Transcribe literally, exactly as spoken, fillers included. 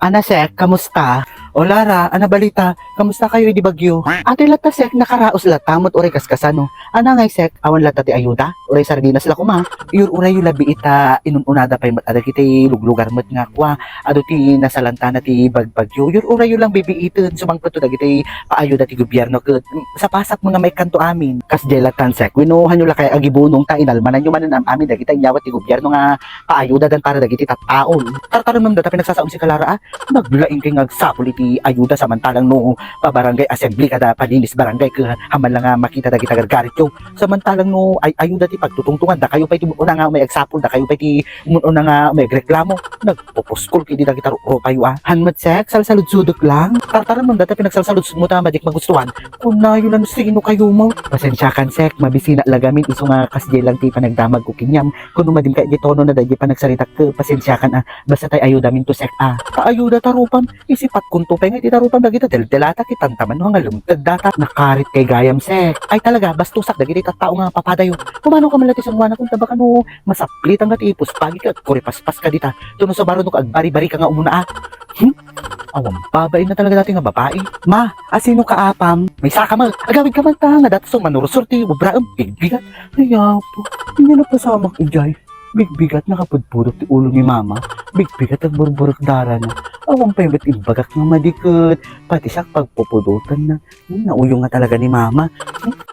Ana, Sek, kamusta? O Lara, ana balita? Kamusta kayo idi bagyo? Ati latta, Sek, nakaraos latta met uray kaskasano. Ana ngay, Sek, awan latta ti ayuda? Uray sardinas la koma. Yur-urayo labi ita inun-unada pay met a dagiti luglugar met nga kua. Adu ti nasalantana ti bagbagyo. Yur-urayo lang bibiiten sumangpet to dagiti paayuda ti gobierno ket sapasat nga maikkanto amin. Kasdiay lattan, Sek, wenno hanyo la kay agibunong ta inalmananyo manen am-amin dagiti inyawat ti gobierno nga paayudadan para dagiti tattaon. Tartarenem data pinagsasaom si Kalara, a? Naglaing kay nga agsapul iti ayuda samantalang no pabarangay assembly kada palinis barangay ket aman la nga makita dagiti gargarityo. Samantalang no ay ayuda ti pagtutungtungan, dakayo pay ti una nga may agsapul, dakayo pay ti una nga may agreklamo. Nagpupuskol kidi dagiti rupayo, a. Han met, Sek, salsaludsudek lang. Tartarenem data pinagsalsaludsodmo ta madik magustuhan. Kunayo la no sino kayo mo. Pasensiakan, Sek, mabisina la gamin isu nga kasdiay lang ti panagdamagko kaniam. Kuno madin kay di tono na daydi panagsaritak, pasensiakan, a. Basta tay ayudamin to, Sek, a. Paayuda ta rupan, isipat kunto pay nga iti ta rupan dagita deldelata, kitantaman no nga lumted data. Nakarit kay gayam, Sek. Ay talaga, bastusak dagiti tattao nga papadayo. Kumano ka man la ti sanguana kun tabaka no masaplitan nga ti ipus pagi ket kuripaspas ka dita. Tuno sa baro no ka agbari-bari ka nga umuna, a. Hmm? Awan babain na talaga dati nga babai. Ma, asino ka apam? May saka man. Agawid ka man ta nga dati so manursur ti ubraem. Bigbigat. Ay, apo. Hindi na pasamak ijay. Bigbigat nakapudpudot ti ulo ni mama. Bigbigat nagburburek dara na. Awan pay met imbagak nga madiket. Pati siya pagpupudotan na. Hmm, nauyong nga talaga ni mama. Hmm?